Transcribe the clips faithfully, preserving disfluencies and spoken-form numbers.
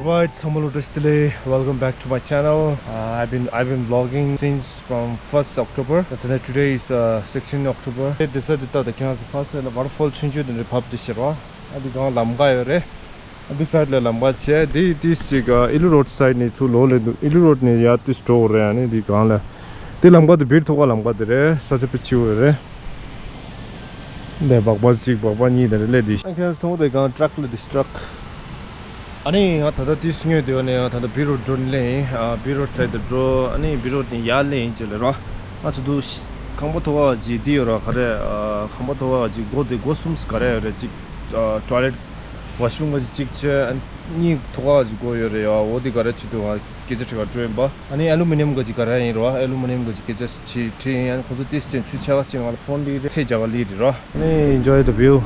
Right, ཚང་མ་ལ་བཀྲ་ཤིས་བདེ་ལེགས། Welcome back to my channel. Uh, I've been I've been vlogging since from first October. But today, today is uh, sixteen October. Hey, this is the thing. First, the waterfall change the pub this year. ཨ་འདི་སྒང་ལམ་ཁ་ཡོད་རེད། ཨ་འདི་སའིཌ་ལ་ལམ་ཁ་བྱས། འདི་ཏིས་ཅིག་ཨ་ཨི་ལུ་རོཌ་སའིཌ་ནས་ཚུར་ལོག་སླེབས་འདུག་ཨི་ལུ་རོཌ་ནས་ཡར་ཏིས་འགྲོ་དགོས་རེད། ཨ་ནི་འདི་སྒང་ལ། འདི་ལམ་ཁ་དེ་བིར་ཐོག་ཁ་ལམ་ཁ་དེ་རེད། ས་ཆ་དཔེ་སྐྱིད་པོ་རེད། འདི་སྦག་སྦག་གཅིག་སྦག་སྦག་གཉིས་དེ་འདྲ་སླེབས་འདི། ཨ་ཁྱེད་མཐོང་དེ་སྒང་ཊག་ལ་འདི་ཊག་ཨ་ནི་ང་ད་ལྟ་ཏིས་སྔོན་དེ་བ་ནས་ང་ད་ལྟ་བིར་རོཌ་འགྲོ་ནས་སླེབས་ཡིན། ཨ་བིར་རོཌ་སའིཌ་དུ་འགྲོ། ཨ་ནི་བིར་རོཌ་ནས་ཡར་སླེབས་ཡིན་ཅེས་ལབ་རོགས། ང་ཚོ་འདུག་ཁང་པ་མཐོ་བ་ཅིག་འདི་ཡོད་ར། ག་རེ། ཨ་ཁང་པ་མཐོ་བ་ཅིག་སྒོ་དེ་སྒོ་གསུམ་ག་རེ་ཡོད་རེད། གཅིག་ཨ་ཊོའི་ལེཊ་ཝ་ཤི་རུམ་ག་ཅིག་གཅིག་བྱས། ཨ་གཉིས་མཐོ་བ་ཅིག་སྒོ་ཡོད་རེད་ཡ། འོ་དེ་ག་རེ་བྱེད་དུས་ང་སྐད་ཆ་དྲི་ག་འགྲོ་ཡིན་པ། ཨ་ནི་ཨེ་ལུ་མི་ནིམ་ག་ཅིག་ག་རེ་ཡིན་ར། ཨེ་ལུ་མི་ནིམ་ག་ཅིག་སྐད་ཆ་ཅིག་དྲིས་ཡིན། ཨ་ནི་ཁོང་ཚོ་ཏིས་ཅན་ཆུ་ཆ་ག་ཅིག་ང་ལ་ཕོན་ལི་རེད། ཚེ་རྒྱ་ག་ལི་རེད་ར། ཨ་ནི་enjoy the view.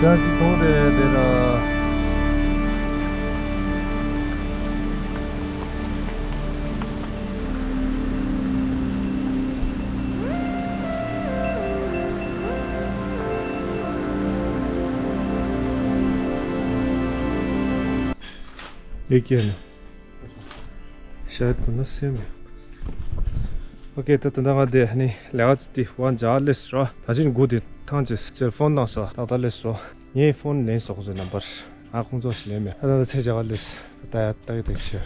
ཡང་ཅིག་མཐོང་རེད་དེ་ལ། ཡེ་ཀྱེ་ན། ཤ་ཡ་ཏུ་ན་སེ་མེ། ཨོ་ཀེ། ད་ད་ལྟ་ང་དེ་ནི་ལས་ཀ་དེ་བ་འཇགས་ལས་རོ། ད་ཅི་ནི་སྒུག་དེ་ཐང་ཅེས་ཅེར་ཕོན་བཏང་ས་ཏག་ཏག་ལས་སོ། ངའི་ཕོན་ལེན་སོགས་ཟེར་ནམ་པར་ཨ་ཁོང་ཚོ་ཞིག་ལེན་མེད། ཨ་ད་ད་ཚེ་རྒྱ་ག་ལས་ད་ཡ་ཏག་ཏག་ཆེ།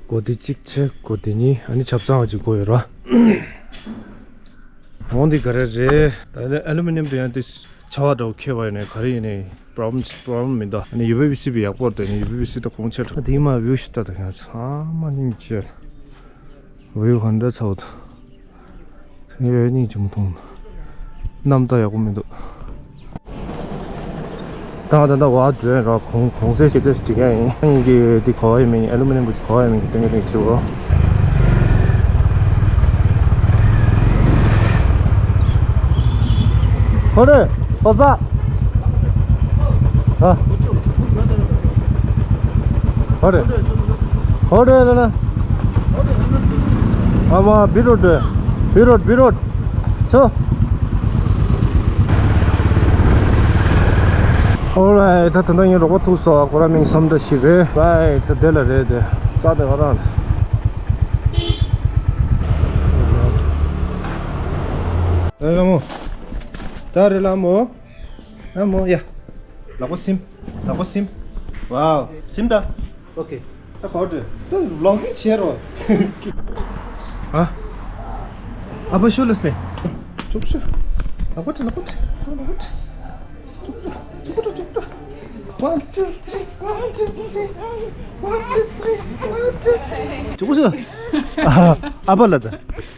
སྒོ་དེ་གཅིག་བྱས། སྒོ་དེ་གཉིས། ཨ་ནི་ཆབ་གསང་བ་ཅིག་སྒོ་ཡོད་རོ། འོང་དེ་ག་རེ་རེད། ད་ཨ་ལུ་མི་ནིམ་དུ་ཡང་དེ། ཆར་པ་འདྲ་བོ་ཁྱེར་བ་ཡིན་ནའི་ག་རེ་ཡིན་ནའི་པྲོབ་ལེམ་པྲོབ་ལེམ་མི་འདུག་ཨ་ནི་ཡུ་པི་ཝི་སི་བི་ཡག་པོ་རེད། ཡུ་པི་ཝི་སི་བི་ད་གོང་ཆེ་དྲགས། དེའི་མ་བིའུ་ཞིག་ལྟ་དང་། ཡང་ཚང་མ་སྙིང་རྗེ། བིའུ་ག་འདྲ་ཚ་བོ་འདུག་ཚང་ཡོད་སྙིང་རྗེ་མོ་མཐོང་འདུག་གནམ་ད་ཡག་པོ་མི་འདུག་ད་ང་ད་ལྟ་བ་འགྲོ་ཡིན་ར། གོང་གོང་ཚད་ཤེས་ཚད་ཞིག་འགྲིག་ཡ་ཡིན། ཨ་ནི་འདི་འདི་གོ་བ་ཡིན་མིན། ཨ་ལུ་མི་ནིམ་གི་གོ་བ་ཡིན་མིན་གི་སྟོན་གི་རེད་ཅེས་པ། ཧོ་རེ། ཧོ་ས། ཨ། ཧོ་རེ། ཧོ་རེ་ལ་ན། ཨ་མ་བི་རོད། བི་རོད། བི་རོད། ཆོ། Alright, ད་ད་ལྟ་ངའི་རོགས་པ་ཐུག་སོང་། ཁོ་རང་མིང་བསམ་གྲུབ་ཞིག་རེད། Right, ད་དེ་ལ་རེད་དེ། ས་དེ་ཁོ་རང་རེད། ལ་མོ། ད་རེད་ལ་མོ། ལ་མོ་ཡ། ལག་པ་སིམ། ལག་པ་སིམ། Wow, སིམ་ད། Okay. ད་གོ་དྲི། ད་ལོག་གི་བྱེད་རོགས། ཨ། ཨ་ཕ་ཤོ་ལ་སེ། ཅུག་ཤ། ལག་པ་དྲི། ལག་པ་དྲི། ལག་པ་དྲི། ཅུག་ཤ། ཅུག་ཤ། ཅུག་ཤ། One, two, three. One, two, three. One, two, three. One, two, three. ཅུག་ཤ། ཨ་ཕ་ལ་ད།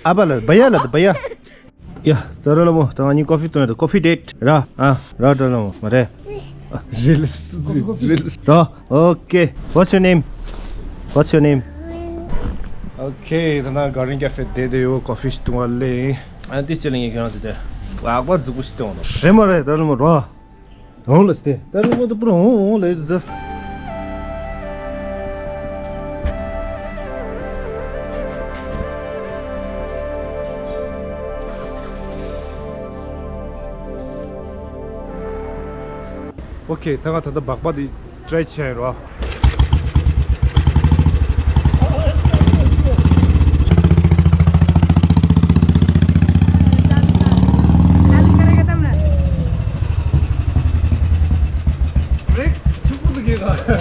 ཨ་ཕ་ལ། བ་ཡ་ལ་ད། བ་ཡ། ཡ། ད་ར་ལ་མོ། ད་ང་གཉིས་ཀོ་ཕི་བཏུང་ཡ་ད། ཀོ་ཕི་ཌེ་ཊི་ར། ཨ། ར་ད་ར་ལ་མོ། མ་རེད། རེད་ལ། རེད་ལ། ར། Okay. What's your name? What's your name? Okay. ད་ན་གར་ཌེན་ཀེ་ཕེ་དེ་དེ་ཡོད། ཀོ་ཕི་ཞིག་བཏུང་བ་ལེ། ཨ་ཏི་ཅི་ལ་ངས་ཁྱེད་རང་ཚོ་དེ་ལག་པ་རྫིག་པོ་ཞིག་བཏུང་བ་རེད་མ་རེད། ད་ར་ལ་མོ་ར། འོང་ལ་སྟེ། ད་རུང་ཁོ་ད་པུ་ར་འོང་འོང་ལ་ཡི་ཟ། ཨོ་ཁེ། ད་ང་ད་ལྟ་སྦག་སྦག་འདི་ཊི་རའི་བྱས་རོ། བྷི་རེག་ཕྱུག་པོ་འདུག་གས་ག་བྷི་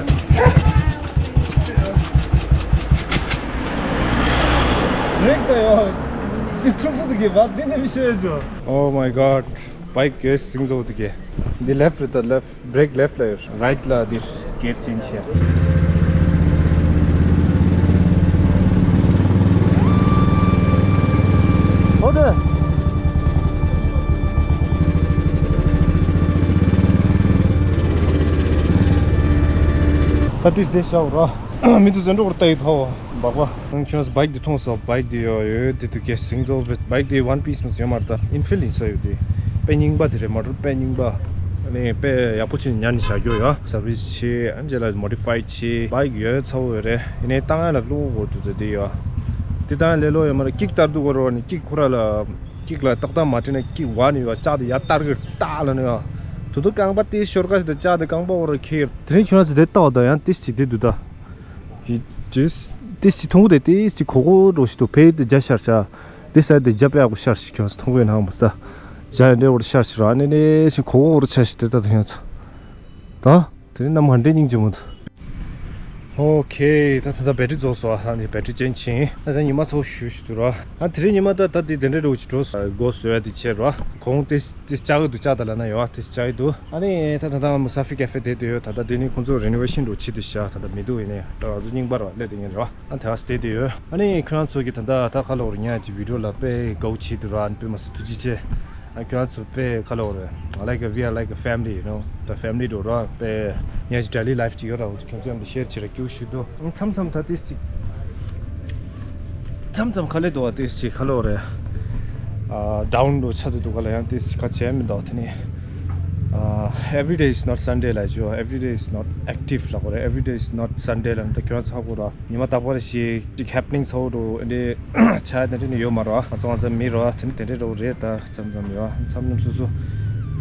རེག་ད་ཡོ། འདི་ཕྱུག་པོ་འདུག་གས་བ། འདི་ནས་མི་ཤེས་ཚོ། Oh my God. བྷའིཀ་གས་ཟིང་ཚོ་འདུག་གས། འདི་ལེཕ་རེད་ད། ལེཕ། བྷི་རེག་ལེཕ་ལ་ཡོད། རའིཊ་ལ་འདིར་གེར་ཅེན་ཇི་བྱས། ཨོ་དེ། ད་ཏིས་དེ་ཤའོ་ར། མི་དུ་ཟན་འགྲོ་བར་ལྟ་ཡི་ཐོ། སྦག་སྦག། ཁྱོད་བྷའིཀ་འདི་མཐོང་སོང་། བྷའིཀ་འདི་ཡོད་ཡོད་འདི་འདུག་གས། ཟིང་ཚོ་བྷའིཀ་འདི་ཝན་པིས་མ་ཡོད་མ་རེད་ད། ཨིན་ཕིལ་ཡིན་ས་ཡོད་དེ། དཔེ་རྙིང་པ་དེ་རེད་མ་རེད། དཔེ་རྙིང་པ། ཨ་ནི་དཔེ་ཡག་པོ་བྱས་ཉར་ནས་བཞག་རྒྱུ་ཡོད། སར་བིས་བྱས། ཨ་ནི་རྗེས་ལ་མོ་ཌི་ཕའི་བྱས། བྷའིཀ་ཡོད་ཚ་བོ་ཡོད་རེད། ཡིན་ནའི་བཏང་ཡ་ལ་བློ་ཁོག་དགོས་འདུག་དེ་ཡོད། དེ་བཏང་ཡ་ལས་སླ་པོ་ཡོད་མ་རེད། ཀིག་སྟར་འདུག་གོ་རོགས་ནི་ཀིག་ཁོ་ར་ལ། ཀིག་ལ་ཏག་ཏག་མ་དྲིལ་ན་ཀིག་བ་ནི་ཡོད། ལྕགས་དེ་ཡར་སྟར་གི་ཏག་ལ་ནི་ཡོད། དུ་དུ་རྐང་པ་དེ་ཤོར་ཁ་ཞིག་དང་ལྕགས་དེ་རྐང་པ་འོར་ཁེལ། དེ་རིང་ཁྱོད་རང་ཚོ་དེ་ལྟ་བ་དང་ཡང་ཏིས་ཅིག་དེ་འདུག་ད། ཡི་ཏིས་ཏིས་ཅིག་མཐོང་གི་དེ་ཏིས་ཅིག་གོ་གོ་འགྲོ་ཞིག་འདུག་ཕེ་དེ་རྒྱ་ཤར་ཤག་དེ་ས་དེ་རྒྱ་དཔེ་ཡག་པོ་ཤར་ཞིག་ཁྱོད་ཚོ་མཐོང་གི་ནའང་མི་སྲིད་ད། རྒྱ་ཡང་འདྲེ་འོར་ཤར་ཞིག་ར་ནི་ནི་ཞིག་གོ་གོ་འོར་ཆ་ཞིག་དེ་ལྟ་དང་ཁྱོད་ཚོ་ད། དེ་ནི་གནམ་གང་འདྲའི་སྙིང་རྗེ་མོ་འདུག་ཨོ་ཁེ། ད་ད་ལྟ་བེ་ཏྲི་རྫོགས་སོང་། ཨ་ནི་བེ་ཏྲི་ཅན་ཕྱིན། ད་ད་ཉི་མ་ཚ་བོ་ཞུ་ཞུ་དུ་ར། ཨ་དེ་རིང་ཉི་མ་ད་ད་དེ་དེ་འདྲའི་འགྲོ་ཅི་འགྲོ་སྒོ་བཟོ་ཡ་དེ་ཆེ་ར། གོང་དེ་དེ་ལྕགས་ཀྱི་འདུག་ལྕགས་ད་ལ་ན་ཡོད་དེ་ལྕགས་ཀྱི་འདུག་ཨ་ནི་ད་ད་ད་མུ་ས་ཧྥི་ཀེ་ཧྥེ་དེ་དེ་ཡོད། ད་ད་དེ་ནི་ཁོང་ཚོ་རེ་ནོ་ཝེ་ཤིན་འགྲོ་ཆི་དུ་ཤ་ད་ད་མི་འདུག་ཡིན་ནའི་ད་ང་ཚོ་རྙིང་པ་ར་སླེབས་དེ་ཡིན་ར། ཨ་དེ་ཨ་སི་དེ་དེ་ཡོད། ཨ་ནི་ཁྱོད་རང་ཚོ་གི་ད་ད་ད་ཁ་ལོ་ར་ཉ་ཅི་བི་ཌིའོ་ལ་དཔེ་དགའ་བོ་ཆི་དུ་ར། ཨ་ནི་དཔེ་མ་སི་ཐུགས་རྗེ་ཆེ། ཨ་ཁྱོད་ཚོ་དཔེ་ཁ་ལོ་རེད། Like a, we are like a family, you know. The family འགྲོ་ར་དཔེ་ངས་daily life ཅིག་ཡོད་ར། ཁྱོད་ཚོ་ཡང་དུ་ཤེར་བྱེད་ར་སྐྱུག་ཞུ་དོ། མཚམས་མཚམས་ད་ཏིས་ཅིག་མཚམས་མཚམས་ཁ་ལེ་དོ་བ་ཏིས་ཅིག་ཁ་ལོ་རེད། ཨ་ཌའུན་འགྲོ་ཆ་དུ་འདུག་ག་ལ་ཡང་ཏིས་ཅིག་ཁ་བྱས་མི་འདུག་དེ་ནི། ཨ་every day is not Sunday ལ་ཇོ། Every day is not active ལ་གོ་རེད། Every day is not Sunday ལ་ནི་ད་ཁྱོད་ཚོ་ཧ་གོ་ར། ཉི་མ་རྟག་པར་ཞིག་ཅིག་ཧེ་པི་ནིང་ཚ་བོ་འགྲོ་འདི་ཆ་དེ་འདྲ་ནི་ཡོད་མ་རེད། ང་ཚོ་ང་ཚོ་མི་རེད། དེ་ནི་དེ་འདྲ་རོ་རེད་ད། མཚམས་མཚམས་ཡོད། མཚམས་མཚམས་སོ་སོ།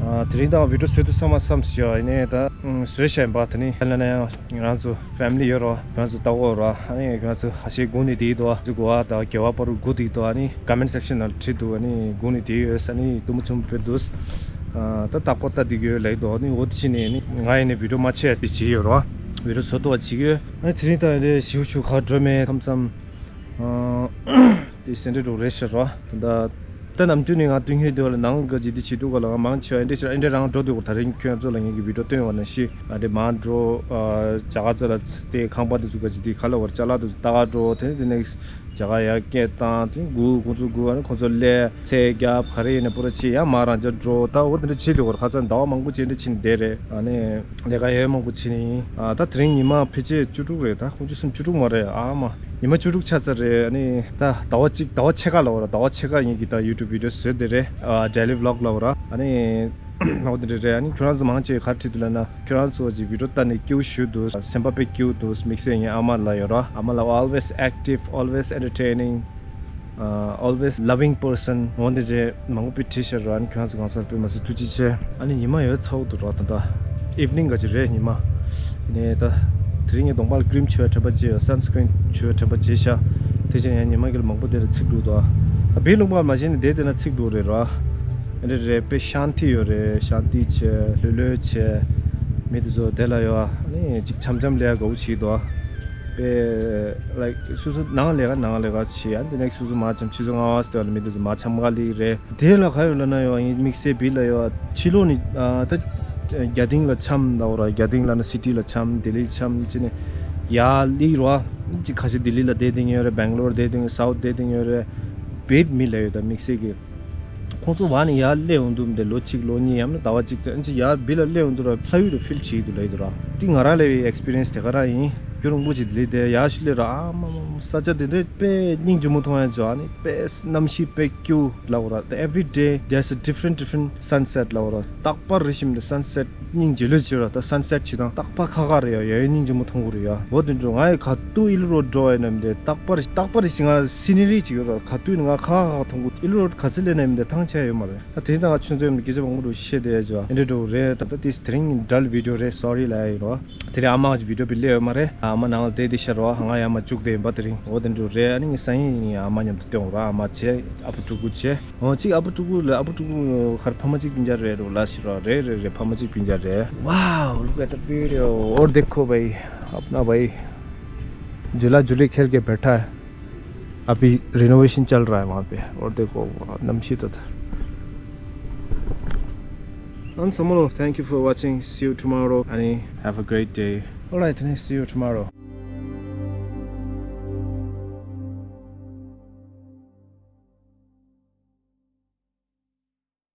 ཨ་དེ་རིང་ད་བི་ཌིའོ་བཟོ་དུས་ཚང་མ་བསམ་ཞིག་ཡོད་ཡིན་ནའི་ད་བཟོས་བཞག་ཡིན་པ། དེ་ནི་ཡང་ན་ཡང་ང་རང་ཚོ་ཕེ་མི་ལི་ཡོད་རོ། ང་ཚོ་ལྟ་གོ་རོ། ཨ་ནི་ང་ཚོ་ཧ་ཤེ་སྒུག་ནི་དེ་ཡིན་དོ། ཨ་ཚོ་གོ་བ་ད་རྒྱལ་བ་པ་རུ་སྒུག་དེ་ཡིན་དོ། ཨ་ནི་ཀོ་མེན་ཊི་སེག་ཤན་ནང་ཁྲིད་འདུག་ཨ་ནི་སྒུག་ནི་དེ་ཡོད་ས་ནི་དུ་མུ་ཆུང་པེ་འདུག་ཨ་ད་རྟག་པར་ལྟ་དེ་གི་ཡོད་ལེགས་དོ། ཨ་ནི་འོ་དེ་ཕྱིན་ནས་ནི་ང་ཡིན་ནི་བི་ཌིའོ་མ་ཆེ་ཡ་དེ་བྱེད་ཡོད་རོ། བི་ཌིའོ་བཟོ་ཐུབ་པ་བྱེད་ཀྱི་ཡོད། ཨ་དེ་རིང་ད་ཡིན་དེ་ཞིའུ་ཞིའུ་ཁ་འགྲོ་མེད་མཚམས་མཚམས། ཨ་དེ་སེ་འདྲ་འགྲོ་རེད་ཤག་རོ། ད་ད་ནམ་རྒྱུན་ནས་ང་སྟོན་མཁན་དེ་བ་ལ་ནང་ག་ཇི་དེ་བྱེད་འདུག་ག་ལ་ང་མང་ཆེ་བ་ཨེ་འདྲ་ཨེ་འདྲ་རང་འགྲོ་འདུག་ག་ད་རིང་ཁྱོད་ཚོ་ལ་ངེད་ཀྱི་བི་ཌིའོ་སྟོན་བ་ན་ཤི་ཨ་དེ་མང་འགྲོ། ཨ་ཇ་ག་ཚོ་ལ་དེ་ཁང་པ་དེ་ཚོ་ག་ཇི་དེ་ཁ་ལ་བར་ཅ་ལག་དེ་ཚོ་ལྟ་ག་འགྲོ། དེ་ནས་དེ་ནས་ཇ་ག་ཡར་སྐད་བཏང་དེ་སྒུག་ཁོང་ཚོ་སྒུག་ཨ་ནི་ཁོང་ཚོ་ལས། ཚེ་རྒྱབ་ག་རེ་ཡིན་ན་པུ་ར་ཆེ་ཡང་མ་རང་ཅག་འགྲོ། ད་འོ་དེ་འདྲ་བྱེད་དུས་ཁར་ཁ་སང་ཟླ་བ་མང་པོ་ཅིག་འདྲ་ཕྱིན་བསྡད་རེད། ཨ་ནི་ལས་ཀ་ཡང་མང་པོ་བྱེད་ནི་ཡིན། ཨ་ད་དེ་རིང་ཉི་མ་ཕལ་ཆེར་བཅུ་དྲུག་རེད། ད་དགུ་བཅུ་གསུམ་བཅུ་དྲུག་མ་རེད། ཨ་མ་ཉི་མ་བཅུ་དྲུག་ཆགས་ཚར་རེད། ཨ་ནི་ད་ཟླ་བ་གཅིག་ཟླ་བ་ཕྱེད་ཀ་ལ་བ་ར། ཟླ་བ་ཕྱེད་ཀ་ཡིན་གྱི་ད་ཡུ་ཊུབ་བི་ཌིའོ་བཟོས་བསྡད་རེད། ཨ་ཌེ་ལི་བི་ལོག་ལ་བ་ར། ཨ་ནི་འོ་དེ་འདྲ་རེད། ཨ་ནི་ཁྱོད་རང་ཚོ་མང་ཆེ་ག་རེ་བྲིས་འདུག་ལབ་ན། ཁྱོད་རང་ཚོ་གི་བི་ཌིའོ་ལྟ་ནས་སྐྱིད་པོ་ཞུ་འདུག་སེམས་པ་དཔེ་སྐྱིད་པོ་འདུག་དམིགས་བསལ་ངའི་ཨ་མ་ལ་ཡོད་ར། ཨ་མ་ལ་always active, always entertaining, uh, always loving person འོ་འདི་རེད། མང་པོ་དཔེ་བྲིས་ཤག་ར། ཨ་ནི་ཁྱོད་རང་ཚོ་གང་ཟག་དཔེ་མ་སྲིད་ཐུགས་རྗེ་ཆེ། ཨ་ནི་ཉི་མ་ཡོད་ཚ་བོ་འདུག་ར། ད་ལྟ་ཨིབ་ནིང་ག་ཅིག་རེད་ཉི་མ། ནས་ད་དེ་རིང་ངས་གདོང་པ་ལ་ཀི་རིམ་བྱུག་ཡ་དྲན་པ་བརྗེད་ཡོད། སན་སི་ཀི་རིན་བྱུག་ཡ་དྲན་པ་བརྗེད་ཤག་དེ་བཞིན་ཡང་ཉི་མ་གི་ལ་མང་པོ་དེ་ལ་ཚིག་འདུག་ད། ད་བི་ལུང་པ་མ་བྱས་ནས་བསྡད་བསྡད་ན་ཚིག་འདུག་རེད་ར། ཨ་འདྲ་རེད། དཔེ་ཤཱན་ཏི་ཡོད་རེད། ཤཱན་ཏི་བྱས་ལྷོད་ལྷོད་བྱས། མི་དེ་ཚོ་དེ་ལ་ཡོད། ཨ་ནི་ཅིག་འཆམ་འཆམ་ལས་ཀ་དགའ་བོ་བྱེད་འདུག་དཔེ་like སོ་སོ་ནང་ལས་ཀ་ནང་ལས་ཀ་བྱེད། ཨ་འདི་ནས་སོ་སོ་མ་འཆམ་ཆུ་ཚོད་ལྔ་པ་དེ་ལ་མི་དེ་ཚོ་མ་འཆམ་ག་ལི་རེད། དེ་ལ་ག་ཡོད་ལབ་ན་ཡོད། ཨ་ནི་དམིགས་བསལ་བི་ལ་ཡོད། ཕྱི་ལོགས་ནས་ཨ་ད་རྒྱ་སྡིངས་ལ་འཆམ་ལབ་ར། རྒྱ་སྡིངས་ལབ་ན་སི་ཊི་ལ་འཆམ། ལྡི་ལི་འཆམ་བྱས་ནས་ཡར་སླེབས་ར། ཅིག་ཁ་ཤས་ལྡི་ལི་ལ་བསྡད་བསྡད་མཁན་ཡོད་རེད། སྦེང་ལོར་བསྡད་བསྡད་མཁན། སའུཐ་བསྡད་བསྡད་མཁན་ཡོད་རེད། བིར་མི་ལ་ཡོད། ད་དམིགས་བསལ་གྱི་ཁོང་ཚོ་བ་ནི་ཡར་སླེབས་འོང་དུས་འདི་ལོ་གཅིག་ལོ་གཉིས་ཡང་ན་ཟླ་བ་གཅིག་ཙམ་ཅིག་ཡར་བི་ལ་སླེབས་འོང་དུས་ར་ལྷ་ཡུལ་དུ་ཕིལ་བྱེད་ཀྱི་འདུག་ལབ་ཀྱི་འདུག་ར། འདི་ང་རང་སླེབས་པའི་ཨེག་སི་པི་རི་ཡན་སི་དེ་ག་རང་ཡིན། རྒྱུན་རིང་པོ་ཅིག་ལྡི་ལི་བསྡད། ཡར་ཞུ་སླེབས་ར་ཨ་མ་མ་མ་ས་ཆ་དེ་འདྲའི་དཔེ་སྙིང་རྗེ་མོ་མཐོང་ཡ་ཅོ། ཨ་ནི་དཔེ་གནམ་གཤིས་དཔེ་སྐྱིད་ལབ་ར། ད་every day there's a different different sunset ལབ་ར། རྟག་པར་རེ་ཞིག་འདི་སན་སེཊ་སྙིང་རྗེ་ལོས་བྱེད་ར། ད་སན་སེཊ་བྱེད་སྟངས་རྟག་པར་ཁག་ཁག་རེད་ཡ། ཡ་ཡ་སྙིང་རྗེ་མོ་མཐོང་གི་རེད་ཡ། འོ་དེ་འདྲ་ང་ཡི་ག་དུས་ཨིལ་རོ་འགྲོ་ཡ་ནམ་དེ་རྟག་པར་རྟག་པར་ཞིག་ང་སི་ནི་རི་ཅིག་ཡོད་ར། ག་དུས་ནི་ང་ཁག་ཁག་མཐོང་གི། ཨིལ་རོ་ག་ཚོད་སླེབས་ནམ་དེ་ཐང་ཆད་ཡོད་མ་རེད། ད་དེ་ད་ང་ཆུ་ཚོད་ཡོད་མ་རེད། སྐད་ཆ་མང་པོ་འགྲོ་བཤད་བསྡད་ཡ་ཅོ། ཨེ་འདྲ་འགྲོ་རེད། ད་ད་དེ་དེ་རིང་འགྲེལ་བི་ཌིའོ་རེད། སོ་རི་ལབ་ཡ་ཡིན་རོ། དེ་རིང་ཨ་མ་གི་བི་ཌིའོ་བི་སླེབས་ཡོད་མ་རེད། ཨ་མ་ནང་ལ་བསྡད་དེ་ཤར་བ་ང་ཡར་མར་བཅུག་བསྡད་ཡིན་པ། དེ་རིང་འོ་དེ་འདྲ་རེད། ཨ་ནི་ངས་སང་ཉིན་ཨ་མ་མཉམ་དུ་སྟོན་ར། ཨ་མ་བྱས་ཨ་ཕོ་ཕྲུ་གུ་བྱས། འོ་གཅིག་ཨ་ཕོ་ཕྲུ་གུ་ལ་ཨ་ཕོ་ཕྲུ་གུ་ཁར་ཕ་མ་གཅིག་སྤུན་ཀྱག་རེད་རོ་ལ་ཤི་ར། རེད་རེད་རེད། ཕ་མ་གཅིག་སྤུན་ཀྱག་རེད། Wow, look at the video. और देखो भाई, अपना भाई झूला झूली खेल के बैठा है। अभी रिनोवेशन चल रहा है वहाँ पे। और देखो, नमशीत होता है। And Samolo, thank you for watching. See you tomorrow. And have a great day. All right, see you tomorrow.